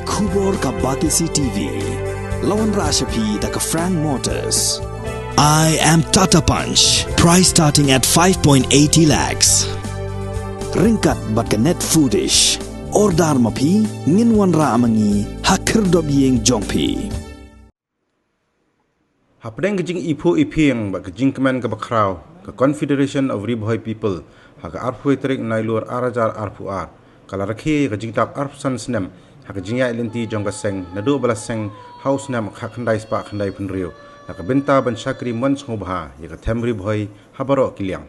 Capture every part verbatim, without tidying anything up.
Khubor ka Batesi T V. La wanrah sha phi da ka Frank Motors. I am Tata Punch. Price starting at five point eighty lakhs. Ryngkat bad ka Net Foodish. Order ma phi, ngin wanrah ma ngi ha khyrdop ïing jong phi. Hapdeng ka jingiphuh iphieng bad ka jingkmen kaba khraw, ka Confederation of Ri Bhoi People, ha ka arphew tarik Nailur ar hajar arphew ar, ka la rakhe ïa ka jingdap arphew san snem ha ka jingïaid lynti jong ka seng, naduh ba la seng ha u snem khatkhyndai spah khyndaiphew hynriew, na ka bynta ban shakri mon sngewbha ïa ka them Ri Bhoi ha baroh ki liang.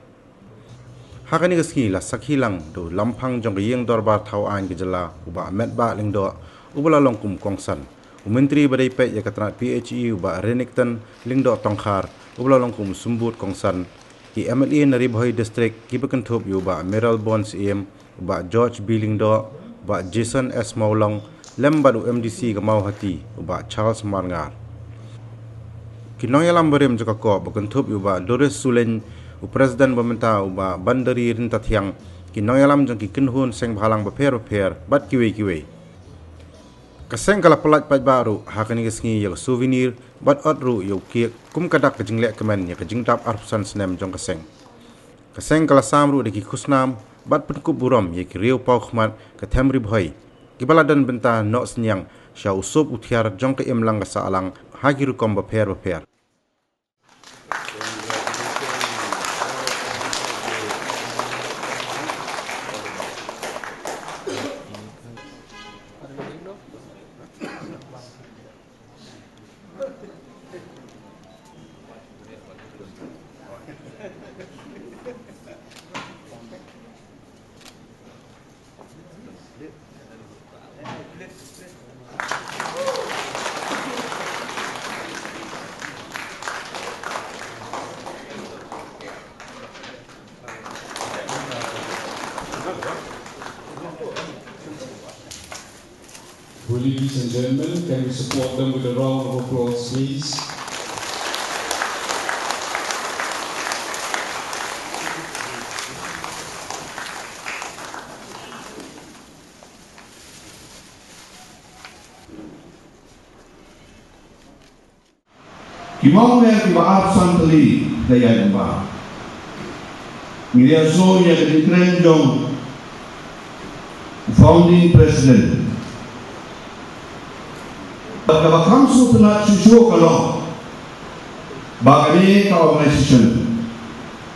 Ha kane ka sngi la sakhi lang da u Lamphang jong ka Ïing Dorbar Thaw Aiñ ka jylla, u Bah Metbah Lyngdoh, uba la long kum u kongsan, u Myntri ba dei peit ïa ka tnat P H E, u Bah Renikton Lyngdoh Tongkhar, uba la long kum u symbud kongsan, ki M L A na Ri Bhoi District kiba kynthup ïa u Bah Mayralborn Syiem, u Bah George B Lyngdoh, u Bah Jason S Mawlong, lem bad u M D C ka Mawhati, u Bah Charles Marngar. Ki nongïalam barim jong ka COP ba kynthup ïa u Bah Doris Sulein, u President ba mynta u Bah Bandari Ryntathiang, ki nongïalam jong ki kynhun seng bhalang bapher bapher, bad kiwei kiwei. Ka seng ka la pyllait paidbah ruh ha kane ka sngi ïa ka souvenir bad ot ruh ïa u cake kum ka dak ka jingleh kmen ïa ka jingdap arphew san snem jong ka seng. Ka seng ka la sam ruh da ki khusnam bad pynkup burom ïa ki riew paw khmat ka them Ri Bhoi, kiba la don bynta noh synñiang sha u sup u thiar jong ka imlang ka sahlang ha ki rukom bapher bapher. Ladies and gentlemen, can we support them with a round of applause, please? Ki mawmer kiba arphew san tylli da ïaid bynta. Ngi ïa sngewthuh ïa ka jingkren jong u founding president. Bad kaba kham sngewtynnat shuh shuh ka long ba kane ka organization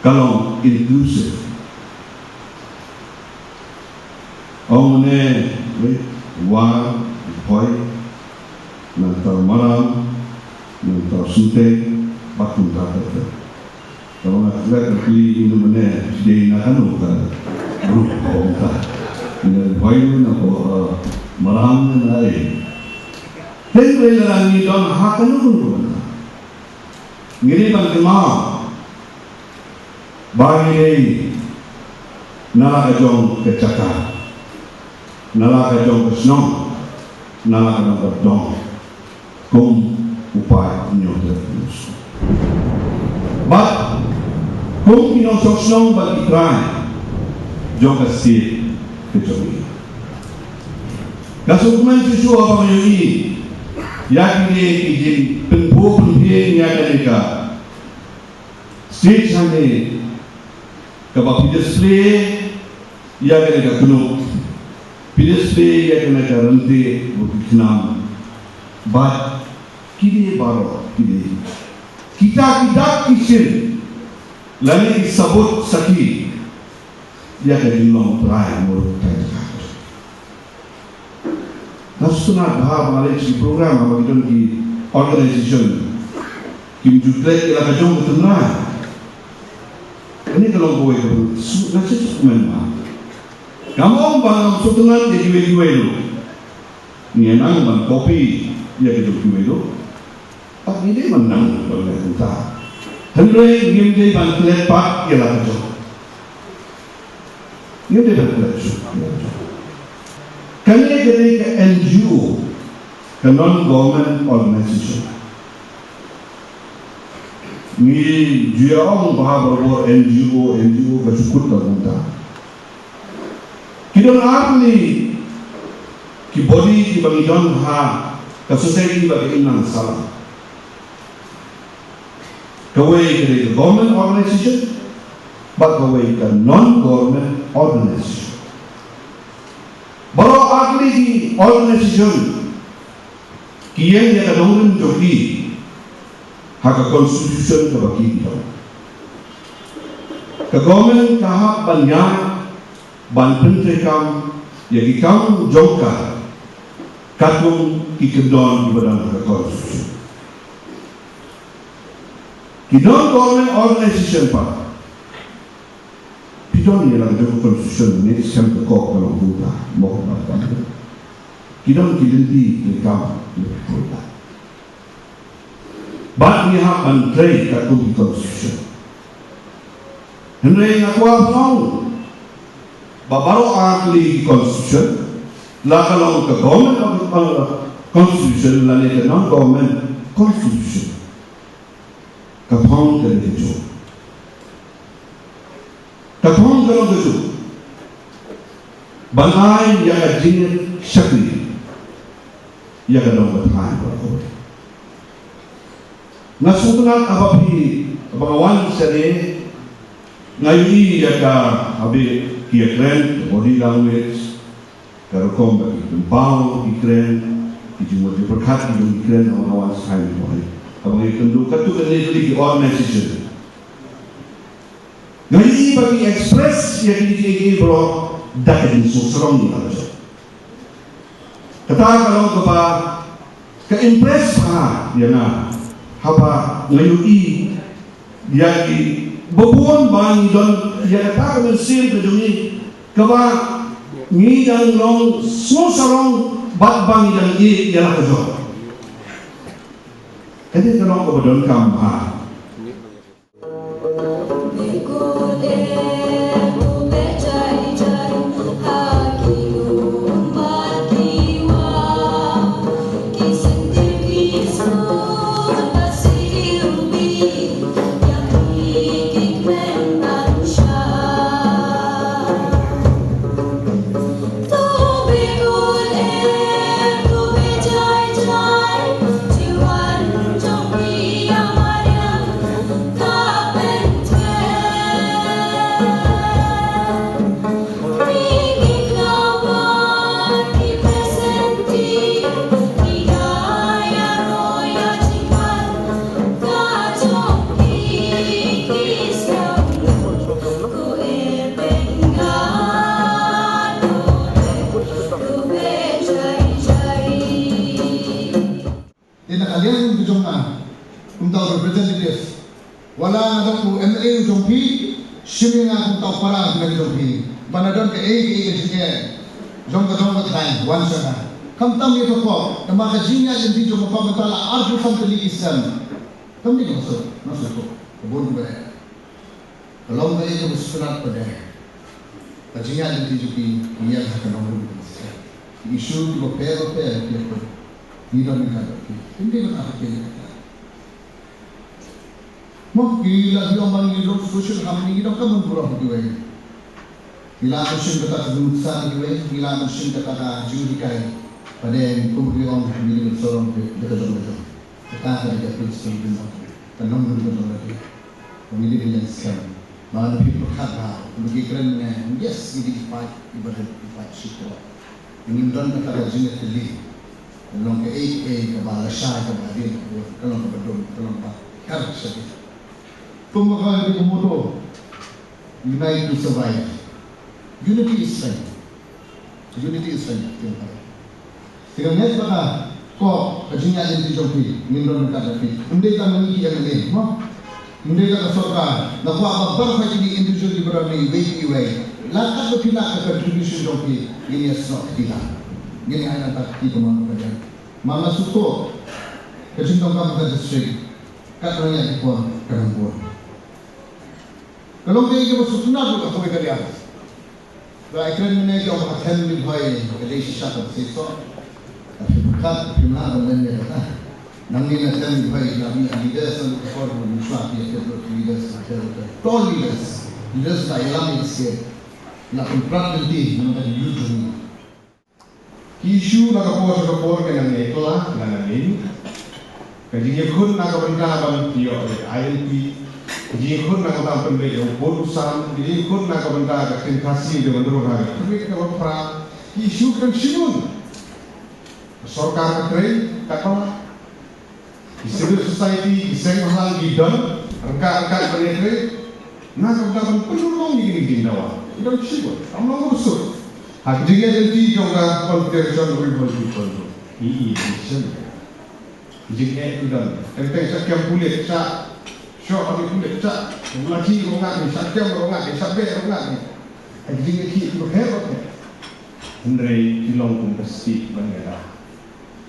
ka long inclusive. Ong ne, wei, wa, hoi, nangta maram, nangta sute, bakun ta ta ta. Kalau nak lihat kali ini mana, dia nak anu kan, bro, kau ta. Ini hoi ni nak, eh, maram ni nak, eh. Hei, wei, lah ni don hak anu pun kau ta. Ngi dei ban kynmaw ba ngi dei na la ka jong ka jaka, na la ka jong ka shnong, na la ka jong ka dong, kum u paid Hynñiewtrep. Bad kum ki nongshong shnong bad ki trai jong ka state ka jong ngi. Ka sngewkmen shuh shuh haba ngi ïohi ïa kine ki jingpynbor pynbiej ïa kane ka stage hangne, kaba phi display ïa kane ka kynnoh, phi display ïa kane ka ryntih bad ki khnam. Bad kine baroh kine kita ki dak ki shin lane ki sabut sakhi ïa ka jinglong trai muruk ka jaka. Nga sngewtynnat bha ba nga leit sha ki program haba ki don ki organization kim ju klet ïa la ka jong ka tynrai. Kane ka long kawei kaba nga sngewtynnat bha. Ngam ong ba ngam sngewtynnat ïa kiwei kiwei ruh. Ngi nang ban copy ïa ka jong kiwei ruh. Pat ngi dei ban nang ban leh kumta. Hynrei ngim dei ban klet pat ïa la ka jong. Ngim dei ban klet shuh ïa la ka jong. Kane ka dei ka N G O, ka non government organization. Ngi ju ïa ong bha barabor N G O, N G O ka shu kut ka kumta. Ki don ar tylli ki body kiba ngi don ha ka society bad ka imlang sahlang. Kawei ka dei ka government organization bad kawei ka non-government organization. Baroh artylli ki organization ki ïeng ïa ka nongrim jong ki ha ka constitution kaba ki don. Ka government ka hap ban ïaid ban pyntreikam ïa ki kam jong ka katkum ki kyndon kiba don ha ka constitution. Ki non-government organization pat ki don ïa la ka jong ka constitution ne, shem ka kok ka long kumta, mo ka ba ka. Ki don ki lynti ki kam ki kumta. Bad ngi hap ban trei katkum ki constitution. Hynrei nga kwah ban ong ba baroh artylli ki constitution, la ka long ka government of, uh, constitution lane ka non-government constitution, ka phong ka dei kajuh. Ka phong ka long kajuh. Ban ai ïa ka jingïashakri ïa ka dong ka thaiñ baroh kawei. Nga sngewtynnat haba phi, haba nga wan shane, nga ïohi ïa ka, haba ki ïakren, ka body language, ka rukom ba ki pynpaw ki kren, ki jingmut jingpyrkhat ki jong ki kren, haba nga wan shane, haba nga ïakynduh katto katne tylli ki organization. Nga ïohi ba ki express ïa kine kiei kiei baroh da ka jingsngewsarong ïa la ka jong. Kata ka long kaba ka impress bha ïa nga haba nga ïohi ïa ki, ba bun ba ngi don ïa kata ka mynsiem ka jong ngi kaba ngi dang long sngewsarong bad ba ngi dang ïeit ïa la ka jong. Kane ka long kaba donkam bha. Te na ka liang ka jong nga kumta u representative, wat la nga dang u M L A u jong phi, shim ïa nga kumta u para na ka jong phi, ba na don kaei kaei ka jingeh jong ka dong ka thaiñ, wan sha nga. Khamtam ïa ka pop, namar ka jingïaid lynti jong ka pop mynta la arphew san tylli ki snem. Kam dei ka suk, na suk ka bun ba. Ka long kaei kaba sngewtynnat pat de. Ka jingïaid lynti jong ki, ki ïeng ha ka nongrim kaba sngewtynnat. Ki issue kiba pher bapher ki ïakut. Ngi don ryngkat bad ki. Ngi don ryngkat bad ki. Mo, ki la, ki ong ba ngi don social harmony, ngi don ka mon burom kiwei. Ngi la mynsiem kata ka jingmut sa kiwei, ngi la mynsiem kata ka jinghikai. Pat de kum ki ong ngi don ka jong ka jong. Kata ka dei ka principle jong ka nongrim ka jong ka jong. Ngi dei ban ïeng skhem. Ba na phi pyrkhat ba, ba ki kren ne, yes, ngi dei ban fight, ngi dei ban fight shipor. Ngim don kata ka jingïatylli. Ka long kaei kaei kaba lashai, kaba hadien, ka long kaba dum, ka long kaba kar sha ki. Kumba ka dei ka motto, unite to survive. Unity is strength. Unity is strength. Te nga ngeit ba ka, ko, ka jingïaid lynti jong phi, ngin don ryngkat bad phi. Ym dei tang ma ngi ki M L A, mo? Ym dei tang ka sorkar, nga kwah ba baroh kine individual kiba don iwei pa iwei. La katba phi lah ka contribution jong phi, ngin ïa snoh kti lang. Ngin ïa ai nangta kti kumno kumno. Ma nga sngewthuh, ka jingdonkam ka district, kat nang ïa ki por, ka nang bun. Ka long kaei kaba sngewtynnat ruh ha kawei ka liang. Ba ïa kren mynne ki ong ba ka them Ri Bhoi ka dei shisha kaba shisha. Ka pyrkhat, ka pyrkhat ban len ïa kata. Nangne na them Ri Bhoi la mih leaders na ka por ba mynshuwa ki ïa ki leaders, ki tall leaders. Leaders la ïalam ïa ka state. La pynprat lynti na ka youth jong ngi. Issue na ka por sha ka por ka nang ïa ka la, ka nang ïa ka. Ka jingïakhun na ka bynta ban ïoh ïa ka I L P. Ka jingïakhun na ka bynta ban pynbeit ïa u pud u sam. Ka jingïakhun na ka bynta ka ktien Khasi ka ban rung ha ka kyrpit ka ba phra. Ki issue ka dang shibun. Ka sorkar ka trei, ka la. Ki civil society, ki seng bhalang, ki don ryngkat ryngkat ban ïatrei na ka bynta ban pynurlong ïa kine ki jingdawa. Ki don shibun, kam long kaba suk. Ha ka jingïaid lynti jong ka Confederation Revolution Front, i i i shem. Ki jingeh ki don. Teng teng shah kem pulit, shah shoh ha ki pulit, shah lathi ruh ngat, shah kem ruh ngat, shah beh ruh ngat. Ha ki jingeh ki ki bapher bapher. Hynrei ki long kum ka stick ban ïada.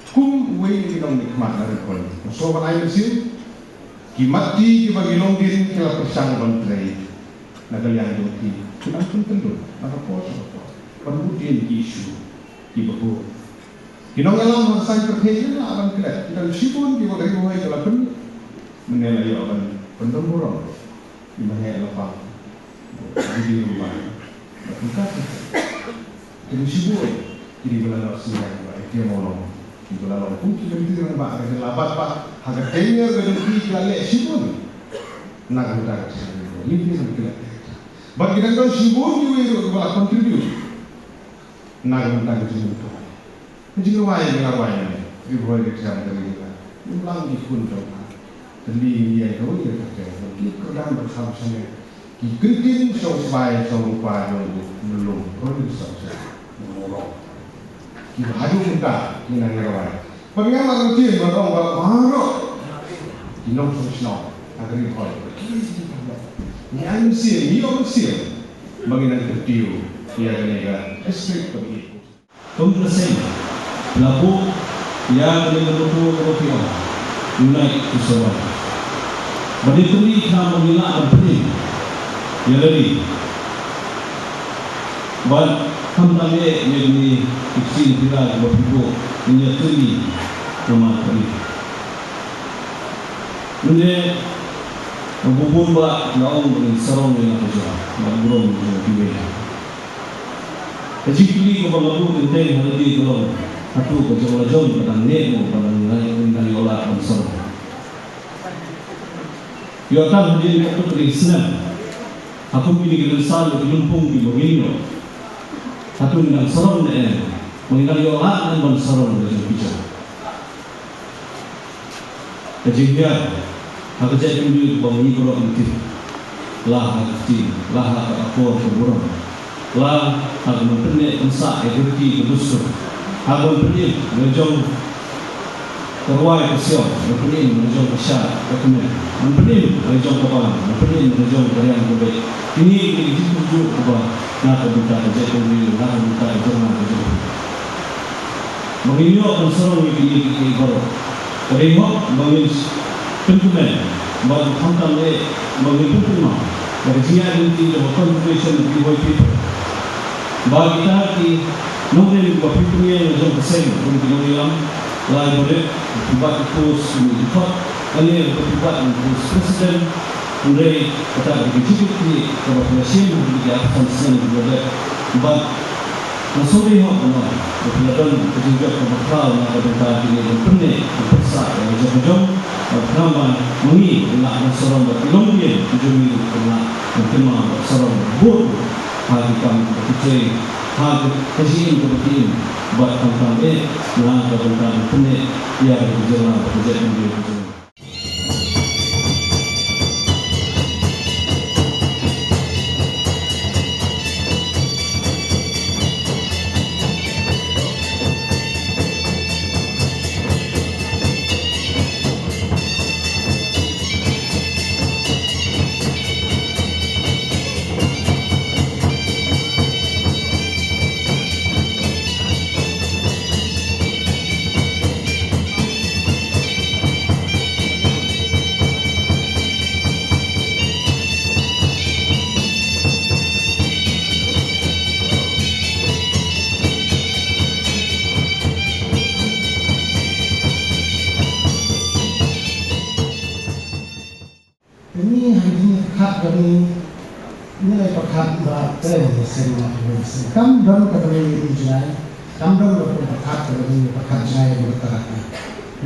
Kum uwei na ki nongmihkhmat na Ri Bhoi. Nga sngewbha ban ai mynsiem, ki mat ki kiba ki longdien ki la pyrshang ban trei na ka liang jong ki, ki nang pynkyndit na ka por sha ka por ban bud ïa ki issue kiba bud. Ki nongïalam ha ka saiñ pyrthei ki la ban klet, ki dang shibun kiba ka Ri Bhoi ka la pynmynne la ïoh ban pyndon burom. Ïa ma heh la pang. Ïa ma heh la pang. Ïa ma heh la pang. Ïa ma heh la pang. Ïa ma heh la pang. Kum ki lynti rangbah ka jylla bad ba ha ka tenure ka jong ki, ki la leh shibun na ka bynta ka jylla. Lynti rangbah ki la leh. Bad ki dang don shibun kiwei ruh kiba la contribute na ka bynta ka jylla. Ka jingrwai ka la rwai ne, Ri Bhoi ka thiang ka ri ka. Ngim lang ki khun jong ka. Ka li ngi ïa kawei ka kyrteng, ki kyrdan ba kham shane. Ki ktien shong sbai shong rupa jong u mlum, Ri Bhoi ka shong sha u mlum. Ki ba haduh mynta ki nang ïa rwai. Ban ngam ar ktien ban ong ba baroh ki nongshong shnong ha ka Ri Bhoi. Ngi ai mynsiem, ngi ong mynsiem ba ngi nang kyntiew ïa kane ka district ba ngi. Kum ka seng la buh ïa kane ka motto kaba ki ong, Unite to Survive. Ba dei kane ka motto ba ngi lah ban pyni ïa lade. Bad khamtam eh ïa kine ki ktien pura kiba phi buh, ngin ïa pyni namar kane. Mynne bun bun ba la ong ba ngin sarong ïa la ka jong, la burom ïa kiwei. Ka jingkylli kaba nga buh teng teng ha lade ka long, hato ka jong la jong ka dang neh mo, ka dang neh, ka dang ïoh lad ban sarong. Ïoh tang hadien katto katne snem, ha kum kine ki rynsan bad ki lympung kiba ngin ïoh, hato ngin dang sarong ne em, ba ngin dang ïoh lad ne em ban sarong ka jong ki jong. Ka jinghiar ha ka jaitbynriew kaba ngi baroh ngi tip, la ha ka ktien, la ha ka akor ka burom, la ha ka ban pynneh pynsah ïa ka riti ka dustur, ha ka ban pynim la jong ka rwai ka siaw, ban pynim la jong ka shad ka kmen, ban pynim la jong ka balang, ban pynim la jong ka riang ka beit. Kine ki dei ki jingkyrkhu kaba na ka bynta ka jaitbynriew, na ka bynta ka jong nga ka jong phi. Ba ngin ïoh ban sarong ïa kine kiei kiei baroh. Ka dei hok ba ngin pynkmen bad khamtam eh ba ngin pynkynmaw ïa ka jingïaid lynti jong ka Confederation of Ri Bhoi People. Ba kita ki nongrim ba phi pynïeng la jong ka seng, kum ki nongïalam, lai barit, phi bat ki post, ki dkhot, lane ba phi bat ki post president, hynrei kata ka dei ka jingkitkhlieh kaba phi la shim ha kine ki arphew san snem kiba la dep. Bad nga sngewdei hok ba phi la don ka jingjop kaba khraw na ka bynta kine ban pynneh ban pynsah ïa la jong ka jong. Bad khnang ba ma ngi ngin lah ban sarong bad ki longdien ki jong ngi ruh kin lah ban kynmaw bad sarong bad bud ha ki kam kiba ki trei, ha ka jingim kaba ki im, bad khamtam eh na ka bynta ban pynneh ïa ka jylla bad ka jaitbynriew ka jong ngi. Kane ha kine ki khat kane, ngi la ïa pyrkhat ba kren ïa seng, ïa seng. Kam don kaba ngi ïa ïohi jngai. Kam don ba pun pyrkhat, ka don ba pyrkhat jngai ba ka rak.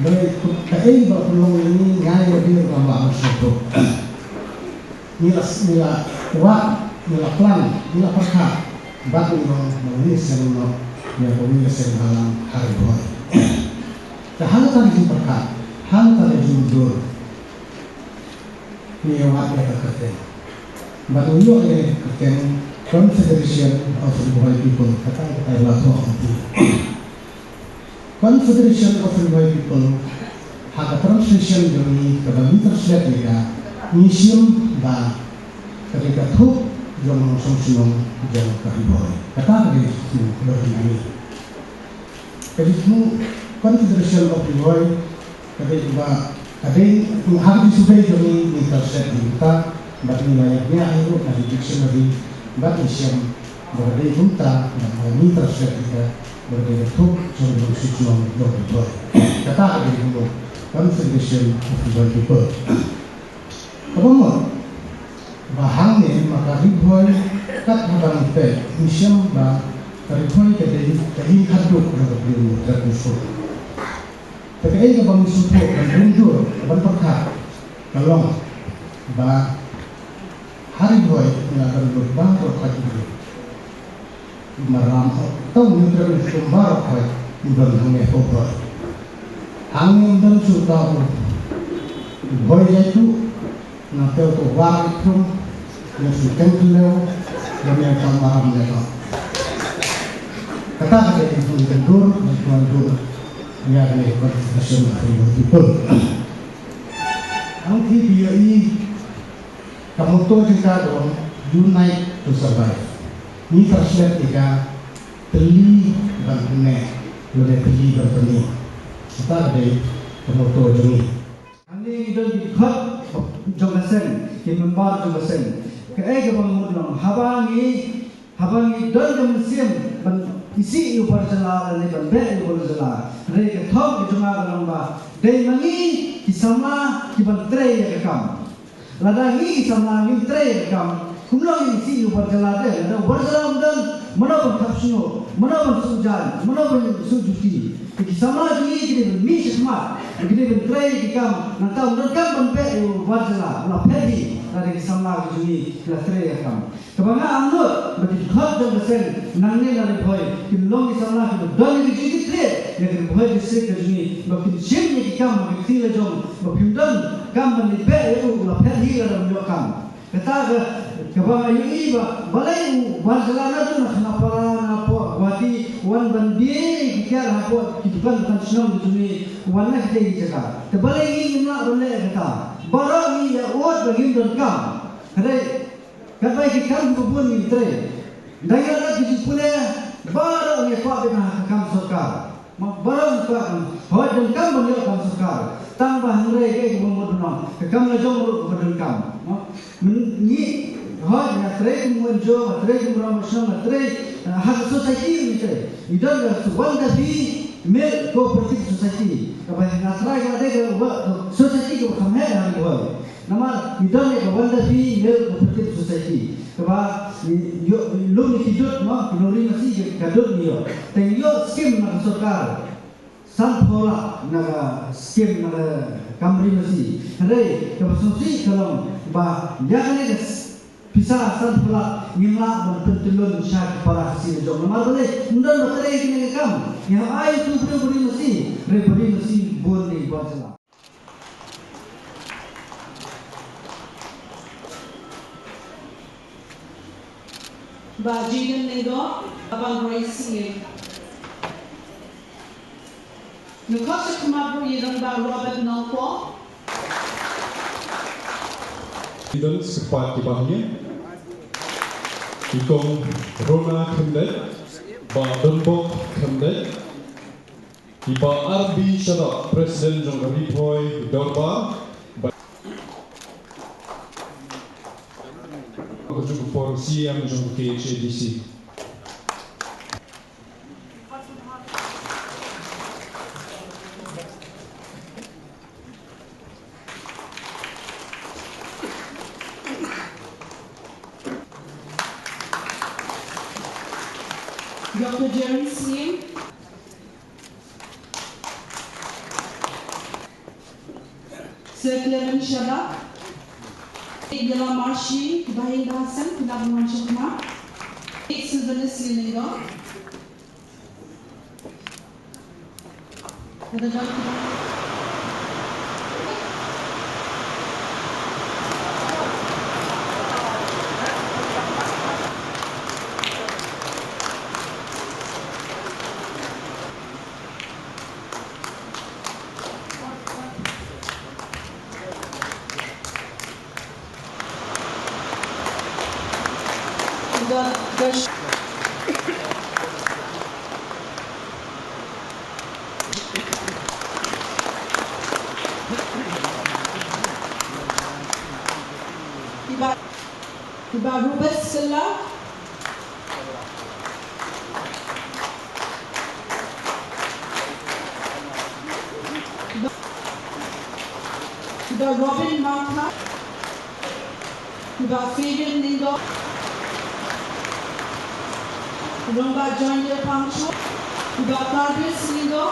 Doi kaei ba pun long ïa ngi, ngai ïa dei ba ma sngewthuh. Ngi la, ngi la wad, ngi la plan, ngi la pyrkhat. Bad ngi ong ba ngi seng noh ïa kawei ka seng bhalang ha Ri Bhoi. Te ha kata ka jingpyrkhat, ha kata ka jingmudui, ngi ïa wad ïa ka kyrteng. Bad ngi ïoh ïa ka kyrteng Confederation of Ri Bhoi People, kata ka tai la thoh ha ti. Confederation of Ri Bhoi People, ha ka translation jong ngi kaba ngi translate ïa ka, ngi shim ba ka dei ka thup jong nongshong shnong jong ka Ri Bhoi. Kata ka dei ka thup jong ngi. Ka jingthmu Confederation of Ri Bhoi, ka dei ba, ka dei, ha ka jingsurvey jong ngi, ngi translate ïa kata, bad ngi la ïa bniah ïa u na dictionary, bad ngi shem ba ka dei kumta, bad ngi translate ïa ka, ba ka dei ka thup jong nongshong shnong jong Ri Bhoi. Kata ka dei ka Confederation of Ri Bhoi People. Kaba mut ba hangne ma ka Ri Bhoi, kat haba ngi peit, ngi shem ba ka Ri Bhoi ka dei ka ïing khatduh jong ka Blei Mawtyrkhong. Te kaei kaba ngi sngewthuh ban ring jur, ban pyrkhat, ka long ba ha Ri Bhoi ngi la don baroh kawei ki briew. Maram, to ngi trei kumba rkhoi, ngi don hangne hapoh Bhoi. Hangne ym don shuh uta u Bhoi Jaitu, nangta uto u War Ithum, ngi shu teng khyndew, ngi ym don Maram ne to. Kata ka dei ngi dur, ngi dur ïa kane ka Confederation of Ri Bhoi People. Hangtei phi ïohi, ka motto jong ka ka long Unite to Survive. Ngi translate ïa ka, tylli ban pynneh, lane tylli ban pynneh. Kata ka dei ka motto jong ngi. Hangne ngi don ki dkhot jong ka seng, ki member jong ka seng. Kaei kaba mut long, haba ngi, haba ngi don ka mynsiem ban isih ïa u bar jylla lane ban beh ïa u bar jylla, hynrei ka thong ka jong nga ka long ba dei ma ngi ki samla ki ban trei ïa ka kam. Lada ngi ki samla ngim trei ïa ka kam, kumno ngin isih ïa u bar jylla te? Lada u bar jylla um don, mano ban khap shñiuh, mano ban suk jaiñ, mano ban suk juti? Te ki samla jong ngi ki dei ban mih shakhmat, ki dei ban trei ïa ka kam, nangta um donkam ban beh ïa u bar jylla, u la phet hi, lada ki samla ki jong ngi ki la trei ïa ka kam. Kaba nga angnud ba ki dkhot jong ka seng nangne na Ri Bhoi kin long ki samla kiba don ïa ka jingkitkhlieh ïa ka Ri Bhoi District ka jong ngi, ba kin shim ïa ki kam ha ka kti lajong, ba phim don kam ban leit beh ïa u, u la phet hi lada um ïoh kam. Kata ka, kaba nga ïohi ba balei u bar jylla naduh na Khanapara, napoh Guwahati, wan ban beh ïa ki tiar hapoh ki dukan, dukan shnong ki jong ngi, wan na kitei ki jaka. Te balei ngi ngim lah ban leh kata? Baroh ngi ïa ud ba ngim don kam. Hynrei katba ki kam kiba bun ngim trei. Ynda ngi la lap ki jingpule, baroh ngi kwah beit ha ka kam sorkar. Ma baroh ngi kwah, hooid, donkam ban ïoh kam sorkar. Tang ba hynrei kaei kaba mut ban ong, ka kam lajong ruh kaba donkam. Ma, ngi, hooid, nga trei kum u N G O, nga trei kum u rangbah shnong, nga trei, eh, ha ka society ngi trei. Ngi don ka Wondafi Milk Cooperative Society. Kaba nga trai ka dei ka, ka society kaba kham heh ha Ri Bhoi. Namar ngi don ïa ka Wondafi Milk Cooperative Society. Kaba ngi ïoh, lum ïa ki dud, mo, ki nongri masi ka dud ngi ïoh. Te ngi ïoh skim na ka sorkar sanphew lak na ka skim na ka kam ri masi. Hynrei kaba sngewsih ka long ba ïa kane ka s-, pisa sanphew lak ngim lah ban pyntyllun sha ki para Khasi lajong. Namar balei? Ym don ba trei kane ka kam. Ngi hap ai ïa uto u briew ba ri masi. Hynrei ba ri masi bun dei ba jylla. Bah Jayden Lyngdoh, Bah Banroi Syiem. Ngi khot sha khmat ruh ïa i Rangbah Robert Nongpoh. Jayden Syrpat ki Bah Hynñiewtrep. I Kong Rona Khyndait, Bah Donbok Khyndait. I Bah R B Shadap, President jong ka Ri Bhoi Dorbar. Ba ka juk por C M jong ka K H A D C. Doctor Jerry Syiem. Sir Clement Shabak, Yela Marshi, Bahin Bahasan, Pinabungan Chukma, Sylvanus Lilingo, Iba, iba Rubes Sela. Iba Robin Mangkha. Iba Fabian Lindo. Rongba John Yepangcho. Iba Kardis Lindo.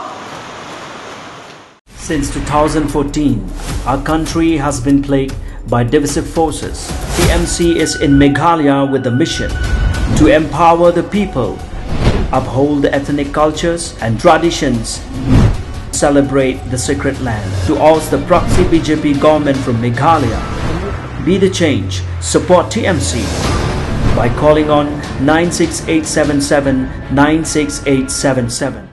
Since two thousand fourteen, our country has been plagued by divisive forces. T M C is in Meghalaya with the mission to empower the people, uphold the ethnic cultures and traditions, celebrate the sacred land, to oust the proxy B J P government from Meghalaya. Be the change. Support T M C by calling on nine six eight seven seven nine six eight seven seven.